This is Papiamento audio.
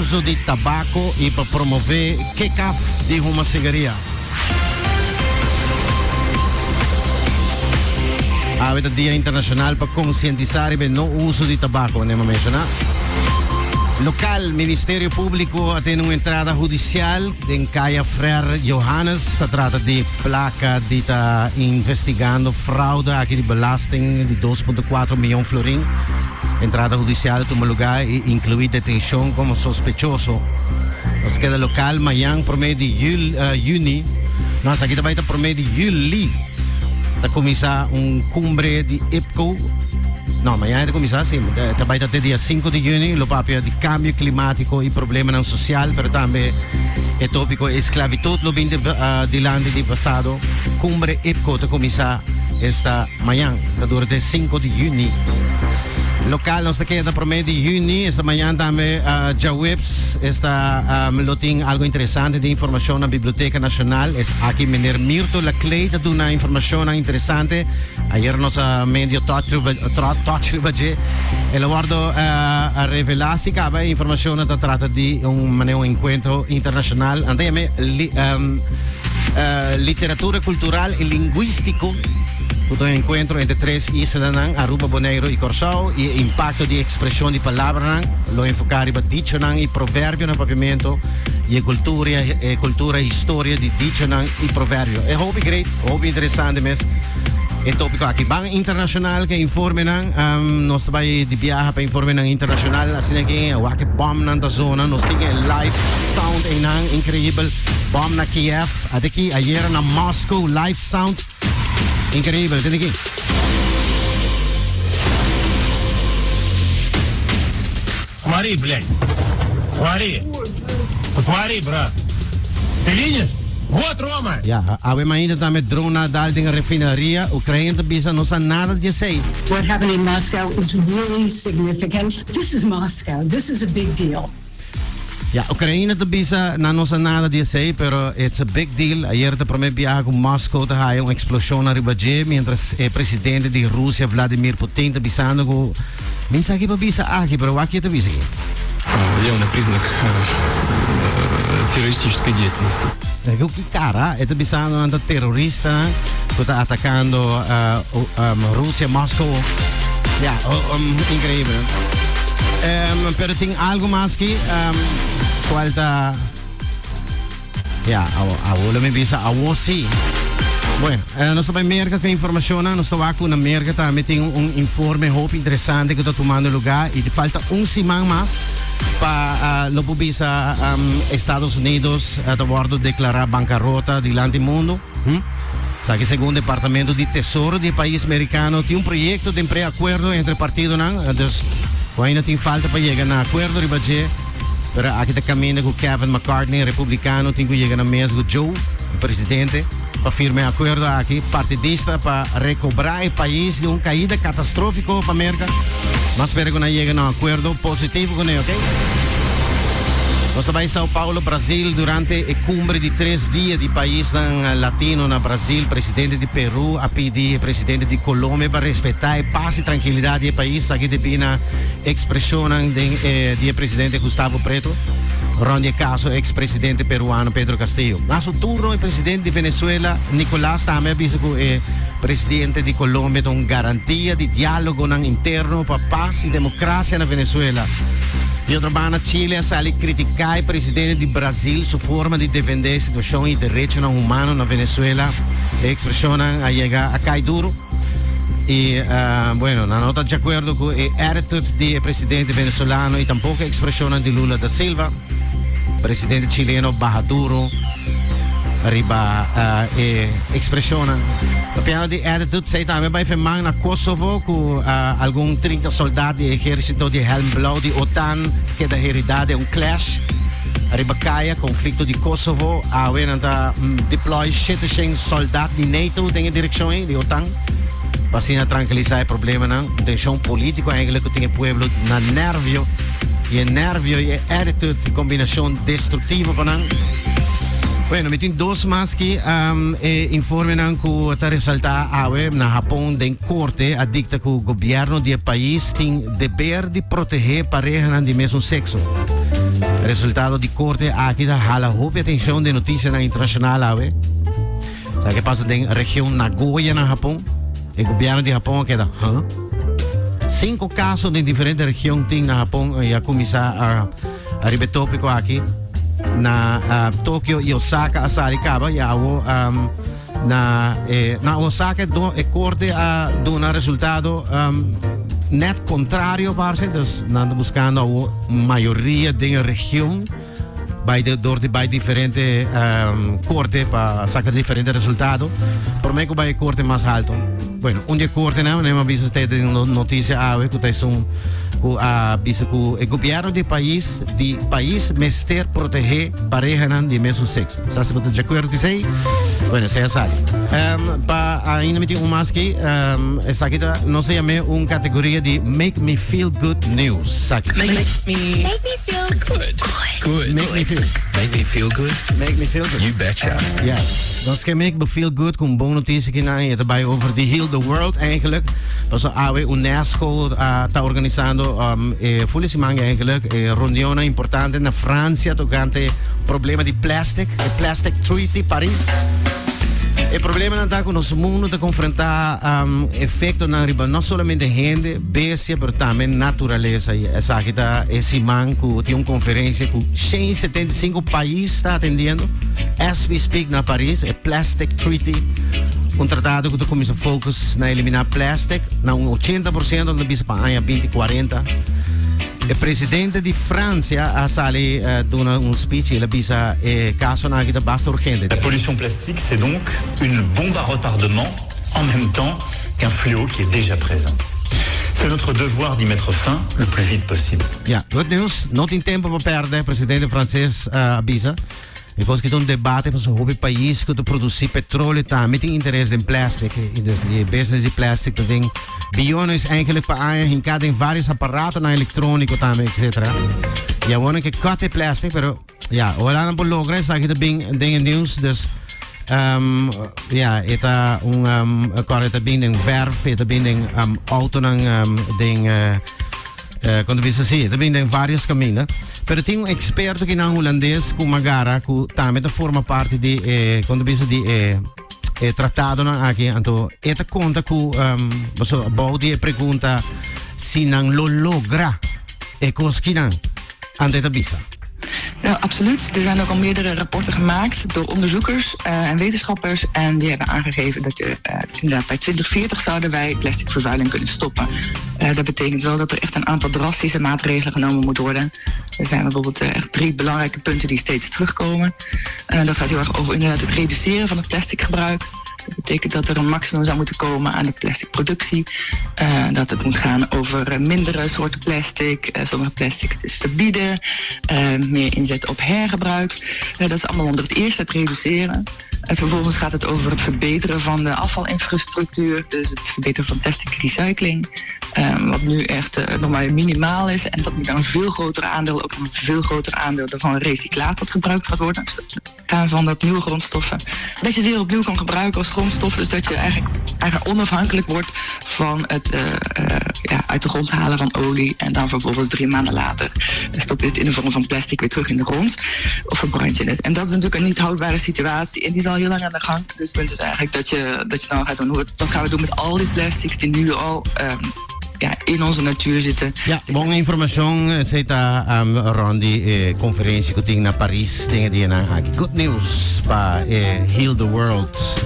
uso di tabako i pa promové kekaf di huma sigaria. Awe ta Dia Internashonal pa konsientisá riba e no uso di tabako, manera mi a menshoná. Lokal, Ministerio Públiko a tene un entrada hudisial den Kaya Frère Johannes. Ta trata di plaka di ta investigando fraude aki di belasting di 2.4 mion florin. Entrada hudisial tuma lugá i inkluí detenshon komo sospechoso. Nos keda lokal mañan promé di jul, uh, juni. No, esaki ta bai ta promé di juli. Ta kuminsá un kumbre di IPCO. No, mañan ta kuminsá, sí. Ta bai ta te dia 5 di juni. Lo papia di kambio klimátiko i problemanan sosial, pero tambe e tópiko esklavitud lo bin di, uh, dilanti di pasado. Kumbre IPCO ta kuminsá esta mañan. Ta dura te 5 di juni. Lokal nos ta keda promé di juni. Esta mañan tambe uh, djaweps esta um, lo tin algo interesante di informashon na Biblioteka Nashonal. Es aki meneer Mirto Laclay ta duna informashonnan interesante. Ayer nos a medio touch riba, touch riba dje. El a wordo uh, a revelá si kaba e informashonnan ta trata di un manera un enkuentro internashonal. Anta yam'é li, um, uh, literatura kultural i lingwístiko. Ku ta un enkuentro entre tres islanan, Aruba, Boneiru i Kòrsou, i e impakto di ekspreshon di palabranan lo enfoká riba dichonan i proverbionan papiamentu i e kultura, e kultura i historia di dichonan i proverbio. E hopi great, hopi interesante mes e tópiko aki. Ban internashonal ku e informenan. Nos ta bai di biaha pa informenan internashonal. Asina ke wak e bòmnan ta zona. Nos tin e live sound einan, inkreibel. Bòm na Kiev, at'e ayera na Moscow, live sound. Increíble, tende aquí. Смотри, блядь. Смотри. Посмотри, брат. Ты видишь? Вот, Рома! Ja, awe mainta tambe drone a dal den refineria. Ukraina ta bisa no sa nada di esei. What happened in Moscow is really significant. This is Moscow. This is a big deal. Ya, Ukraina ta bisa nan no sa nada di esei, pero it's a big deal. Ayer ta prome biaha ku Moscow ta haya un eksploshon ariba dje, mientras e presidente di Rusia Vladimir Putin ta bisando ku mi sa ki pa bisa aki, pero wak ki e ta bisa aki. Явный признак террористической деятельности. Ku ki kara e ta bisando nan ta teroristanan ku ta atakando Rusia, Moscow. Ya, increíble. Pero tin algo mas ki cual ta ya awo lo mi bisa awo si. Bueno, eh, nos ta bai Merca cu informacionnan. Nos ta wak cu na Merca tambe tin un informe hopi interesante cu ta tumando lugar y te falta un siman mas pa uh, lo por bisa um, Estados Unidos uh, ta wordo declara bancarrota dilanti mundo. Hm? Esaki segun Departamento di Tesoro di e pais Mericano tin un proyecto den preacuerdo entre partidonan, dus cu ainda tin falta pa yega na acuerdo riba dje, pero aki ta caminda cu Kevin McCartney, republicano, tin cu yega na mes cu Joe, e presidente, pa firma e acuerdo aki partidista pa recobra e pais di un caida catastrofico pa Merca. Mas spera cu nan yega na un acuerdo positivo cu ne, ok? Nos ta bai Sao Paulo, Brasil, durante e cumbre di tres dia di paisnan latino na Brasil, presidente di Peru a pidi e presidente di Colombia pa respeta e paz y tranquilidad di e pais. Esaki debi na expresionnan den e di e presidente Gustavo Preto rond di e caso ex presidente peruano Pedro Castillo. Na su turno e presidente di Venezuela, Nicolas, tambe a bisa cu e presidente di Colombia ta un garantia di dialogonan interno pa paz y democracia na Venezuela. Di otro banda, Chile a sali critica e presidente di Brasil su forma di defende e situacion y derechonan humano na Venezuela. E expresionnan a yega a cay duro. Y, bueno, nan no ta di acuerdo cu e attitude di e presidente venezolano y tampoco e expresionnan di Lula da Silva. Presidente chileno baha duro riba e expresionnan. Papiando di attitude, sei tambe bai feman na Kosovo cu algun 30 soldaat di ehercito di Helm Blauw di OTAN keda herida den un clash riba kaya, conflicto di Kosovo. Awe nan ta deploy 700 soldaat di NATO den e direccion ei di OTAN pa asina trankilisa e problemanan. Un tension politico eigenlijk cu tin e pueblo na nervio y e nervio y e attitude y combinacion destructivo pa nan. Bueno, mi tin dos mas ki um, e informenan ku ta resalta awe na Japon den korte a dikta ku gobierno di e pais tin deber di protehe parehanan di mesun sexo. Resultado di korte aki ta hala hopi atenshon den notisianan internashonal awe. Sa ke pasa den region Nagoya na Hapon? E gobièrnu di Hapon a keda, huh? Sinku kaso den diferente region tin na Hapon i a kuminsá a riba e tópiko aki. Na Tokio i Osaka a sali kaba i awo um, na, eh, na Osaka do, e korte a duna resultado um, net kontrario parse, dus nan ta buskando awo mayoria den e region bai de, door di bai diferente um, korte pa saca diferente resultado. Prome ku bai korte mas alto. Bueno, un di korte nou, nee, maar bisa te de noticia awe ku ta un ku a bisa ku e gobierno di pais di pais mester protege parehanan di mesmo sexo. Sa si bo ta de acuerdo ku esei? Bueno, esei a sali. Um, pa ainda mi tin un mas ki, um, esaki ta, nos ta yam'é un categoria di make me feel good news. Saki. Make me Make me feel good. Good. Make me feel. Make me feel good. Make me feel good. You betcha. Ja. Nos ke make me feel good ku un bon noticia ki nan e ta bai over di heal the world eigenlijk. Paso awe UNESCO uh, ta organisando um, e fule siman eigenlijk e reunionnan importante na Francia tocante problema di plastic, e Plastic Treaty Paris. E problemanan ta ku nos mundo ta konfrontá um, efektonan riba no solamente hende, bestia, pero tambe naturalesa. I esaki ta e siman ku tin un konferensia ku 175 pais ta atendiendo. As we speak na Paris, e Plastic Treaty, un tratado ku ta kuminsá focus na eliminá plastic na un 80% na bisa pa aña 2040. E presidente di Francia a sali duna un speech y el a bisa e casonan aki ta basta urgente. La pollution plastique, c'est donc une bombe à retardement en même temps qu'un fléau qui est déjà présent. C'est notre devoir d'y mettre fin le plus vite possible. Ja, good news, no tin tempo pa perde, presidente frances a bisa. E kos ki ta un debate pasobra hopi pais ku ta produsí petróleo tambe tin interes den plastic. I dus di e business di plastic ta den billones eigenlijk pa aña hinká den varios aparatonan elektróniko tambe etcetera. I awor nan ke cut e plastic pero ya ojalá nan por logra esaki ta bin den e news dus um, ya e ta un um, kòrda e ta bin den verf e ta bin den um, autonan um, den uh, Eh, kon ta bisa si, ta bin den varios kaminda. Pero tin un eksperto ki nan hulandes ku magara ku tambe ta forma parti di e, kon ta bisa di e, e tratadonan aki. Anto e ta konta ku um, baso bou di e pregunta si nan lo logra e kos kinan. Anto e ta bisa. Ja, absoluut. Er zijn ook al meerdere rapporten gemaakt door onderzoekers uh, en wetenschappers. En die hebben aangegeven dat je, uh, inderdaad bij 2040 zouden wij plastic vervuiling kunnen stoppen. Uh, dat betekent wel dat er echt een aantal drastische maatregelen genomen moet worden. Er zijn bijvoorbeeld echt drie belangrijke punten die steeds terugkomen. dat gaat heel erg over inderdaad het reduceren van het plastic gebruik. Dat betekent dat er een maximum zou moeten komen aan de plastic productie. Uh, dat het moet gaan over mindere soorten plastic, uh, sommige plastics dus verbieden, uh, meer inzetten op hergebruik. dat is allemaal onder het eerste, het reduceren. En vervolgens gaat het over het verbeteren van de afvalinfrastructuur, dus het verbeteren van plastic recycling. Um, wat nu echt uh, nog maar minimaal is. En dat moet dan een veel groter aandeel, ook een veel groter aandeel van recyclaat dat gebruikt gaat worden. Dus dat gaan van dat nieuwe grondstoffen. Dat je het weer opnieuw kan gebruiken als grondstof. Dus dat je eigenlijk, eigenlijk onafhankelijk wordt van het uh, uh, ja, uit de grond halen van olie. En dan vervolgens drie maanden later stop je het in de vorm van plastic weer terug in de grond. Of verbrand je het. En dat is natuurlijk een niet houdbare situatie. En die is al heel lang aan de gang. Dus het punt is eigenlijk dat je, dat je dan gaat doen. Wat gaan we doen met al die plastics die nu al um, ja, in onze natuur zitten. Ja, bon informashon esei ta um, rond di eh, konferensia ku tin na Paris den e dianan aki. Good news pa eh, heal the world.